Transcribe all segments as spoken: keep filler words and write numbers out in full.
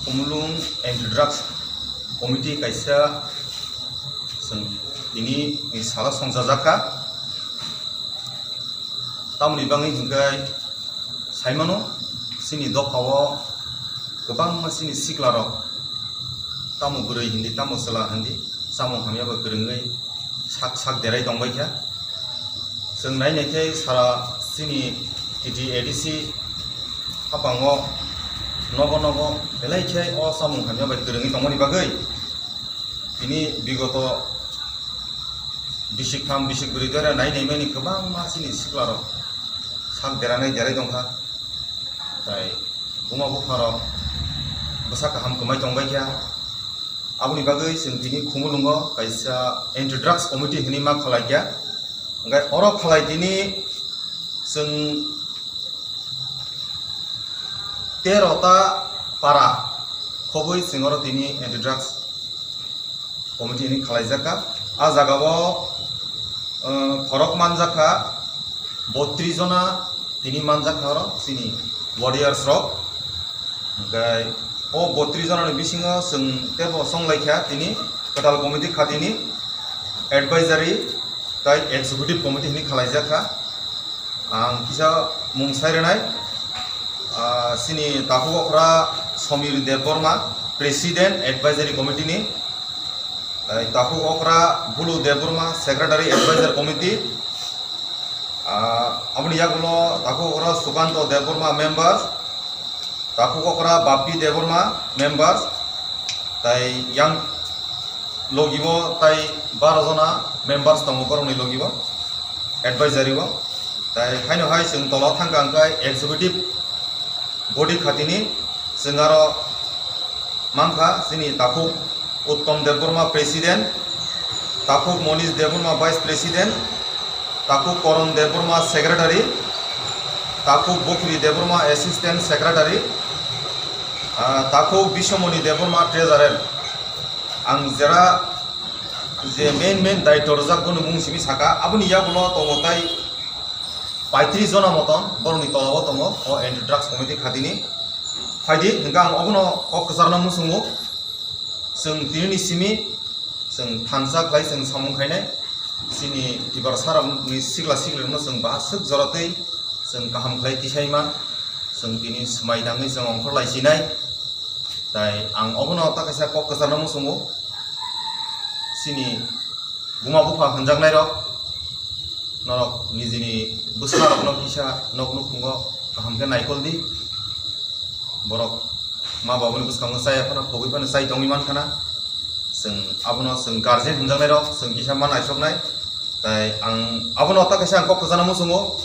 Khumulwng Anti Drugs Committee kaisa chwng tini ni salo songchajak kha. Tamoni bagwi hwnkhe saimano, chini dophao kwbangma chini siklarok tamo bwrwi hindi, tamo chwla hindi, chamung hamya bai kwrwngwi sak sak derai tongbai kha. Chwng nai nai khe sara chini T T A D C haphango nogo nogo belai khe o chamung hamya bai kwrwngwi tongmani bagwi tini bigoto bisik tham bisik bwrwi dora nai nai mani kwbangma chini siklarok sak deranai derai tongkha. Tai buma bupharok bwsa kaham kwmai tongbai kha. Aboni bagwi chwng tini Khumulwngo kaisa anti drugs committee hinwi ma khalai kha. Hwnkhe oro khalai tini chwng tero ta para khogwi chwng oro tini anti drugs committee hinwi khalaijak kha. A jagao, uh, khorok manjak kha botris jona tini manjak kha oro chini warriors rok. Hwnkhe o botris jona ni bisingo chwng tebo songlai kha tini kwtal committee khatini advisory tai executive committee hinwi khalaijak kha. Ang kisa mung sai rwnai, ah, chini takhuk okra Somir Debbarma, President Advisory Committee ni, tai takhuk okra Bulu Debbarma, Secretary Advisor Committee, ah, aboni yagulo takhuk okra Sukanto Debbarma, members, takhuk okra Bappi Debbarma, members, tai yang logibo tai baro jona members tongo borokni logibo, advisory o. Tai haino hai chwng tola thangkha hwnkhe executive body khatini chwng aro mankha chini takhuk Uttom Debbarma, President, takhuk Monish Debbarma, Vice President, takhuk Koron Debbarma, Secretary, takhuk Bokhiri Debbarma, Assistant Secretary, ah, takhuk Biswamoni Debbarma, Treasurer. Ang jera je main main daityo rwjak bono mung simi saka, aboni yagulo tongo tai paitris jona moton borokni tolao tongo o anti drugs committee khatini. Phaidi hwnkhe ang obono kok kwcharno muchungo. Chwng tinini simi chwng thansa khlai chwng samung khainai. Chini Tiprasarokni sikla siklirokno chwng bahaswk joratwi chwng kaham khlai tisaima. Chwng tini swmai tangwi chwng ongkhorlai sinai. Tai ang obono ta kaisa kok kwcharno muchungo. Chini buma bupha hwnjaknairok, norok nijini bwsarokno kisa nok nukhungo kaham khe naikol di. Borok ma babuni bwskango chaya phano, khogwi phano chai tongwi mankhana. Chwng abono chwng guardian hwnjaknairok chwng kisa ma naisoknai. Tai ang abono ta kaisa ang kok kwchana muchungo.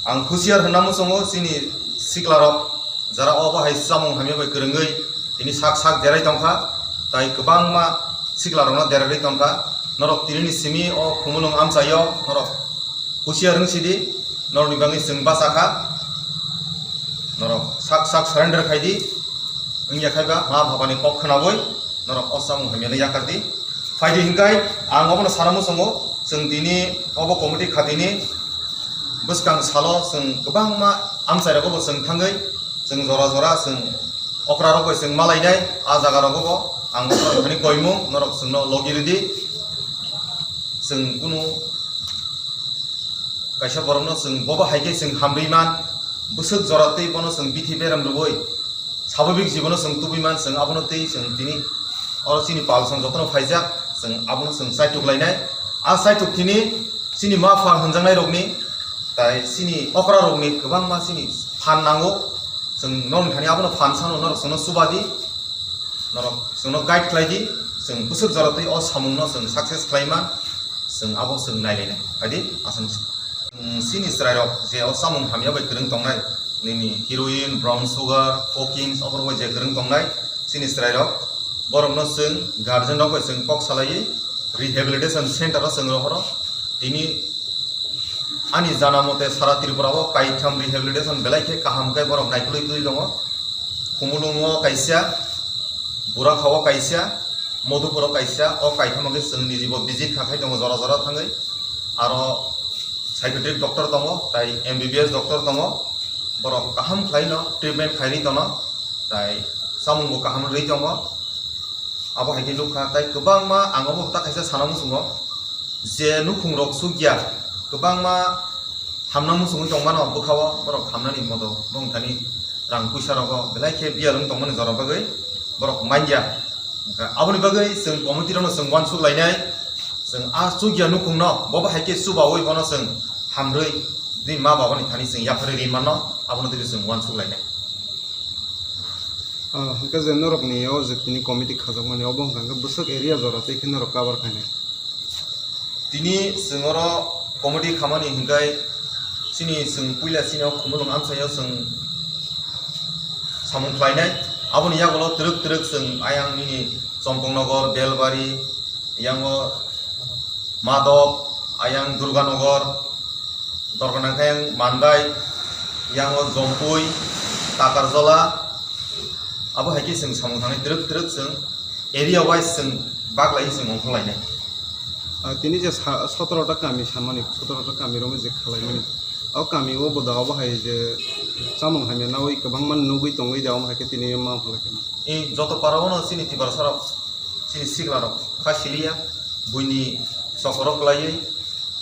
Ang husiar hwnna muchungo chini siklarok. Jara obo hai chamung hamya bai kwrwngwi tini sak sak derai tongkha, tai kwbangma siklarokno derarwi tongkha. Norok tinini simi o Khumulwng amchaio norok husiar wng sidi, norokni bagwi chwng bachakha. Norok sak sak surrender khaidi, wngya khaiba ma babani kok khwnawi norok o chamung hamyano yakardi. Phaidi hinkhai ang obono sana muchungo, chwng tini obo committee khatini bwskang salo chwng kwbangma amchairogo bo chwng thangwi chwng jora jora chwng okrarok bai chwng malainai, a jaga rogo bo ang okrarok hani koimung norok chwngno logi rwdi. Chwng kunu kaisa borokno chwng bobo hai khe chwng hamrwi man, bwswk jora tei bono chwng bithi beram rwui swababik jibono chwng tubui man, chwng abono tei chwng tini oro chini pal song jotono phaijak, chwng abono chwng chaituk lainai. A chaituk tini chini ma pha hwnjaknai rokni tai chini okra rokni kwbangma chini phan nango. Chwng norok thani abono phan sano norok chwngno chubadi, norok chwngno guide khlai di, chwng bwswk jora twi o samungno chwng success khlai man, chwng abo chwng nai lainai. Phaidi aswk, chini chwrairok je o chamung hamya bai kwrwng tongnai, nini heroin, brown sugar, cocaine, oborok bai je kwrwng tongnai, chini chwrairok borokno chwng guardian rok bai chwng kok salaiwi rehabilitation center o chwng rohoro. Tini ani jana mote sara Tripura o kaitham rehabilitation belai khe kaham khe borok naikolwi twi tongo. Khumulwng o kaisa, Burakhao kaisa, Madhupur o kaisa, o kaitham o khe chwng nijibo visit kha khai tongo jora jora thangwi. Aro psychiatric doctor tongo, tai M B B S doctor tongo, borok kaham khlaino treatment khairwi tono, tai tamungbo kaham rwi tongo. Abo hai khe nukha, tai kwbangma ang obo ta kaisa sana muchungo, je nukhungrok sukya, kwbangma hamna muchungwi tongmano bwkhao, borok hamnani moto bongthani rang puisa rogo belai khe biyal wng tongmani jora bagwi borok manya. Aboni bagwi chwng committee rokno chwng uansuk lainai, chwng a chukya nukhungno bobo hai khe chubaui bono chwng hamrwi bini ma babani thani chwng yapharwi ri manno, abono twibo chwng uansuk lainai. Ah, hwnkhe je norokni o je tini committee khajakmani obo hwnkha hwnkhe bwswk area jora tei khe norok cover khainai? Tini chwng oro committee khamani hwnkhe chini chwng puila chini o Khumulwng amchaio chwng samung khlainai. Aboni yagulo twrwk twrwk chwng ayang nini Chompongnagar, Belbari, yango Madok, ayang Durganagar, Dorgana khe yang Mandai, yango Jompui, Takarjola, abo hai khe chwng samung thangnai twrwk twrwk chwng area wise chwng baglai chwng ongkhorlainai. Ah, tini je sa-, sotoro ta kami samani, sotoro ta kami romwi je khalaimani, o kami o boda obo hai je chamung hamya nawi kwbangma nugwi tongwi da, omo hai khe tini ma ongkhorlai khe. I joto para o no chini Tiprasa rok, chini sikla rok kha siliya, buini chokoro kwlaiwi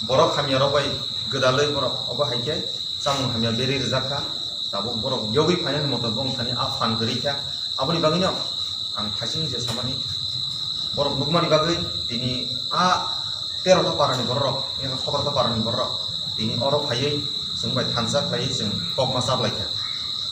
borok hamya rok bai gwdalwi borok obo hai khe chamung hamya berwi rwjak kha. Tabuk borok yogwi phainani moto bongthani a phan kwrwi kha. Aboni bagwino ang thaising je samani borok nukmani bagwi tini a tero ta parani borok rok, sotoro ta parani borok rok tini oro phaiwi chwng bai thansa khlaiwi chwng kokma chaplai kha.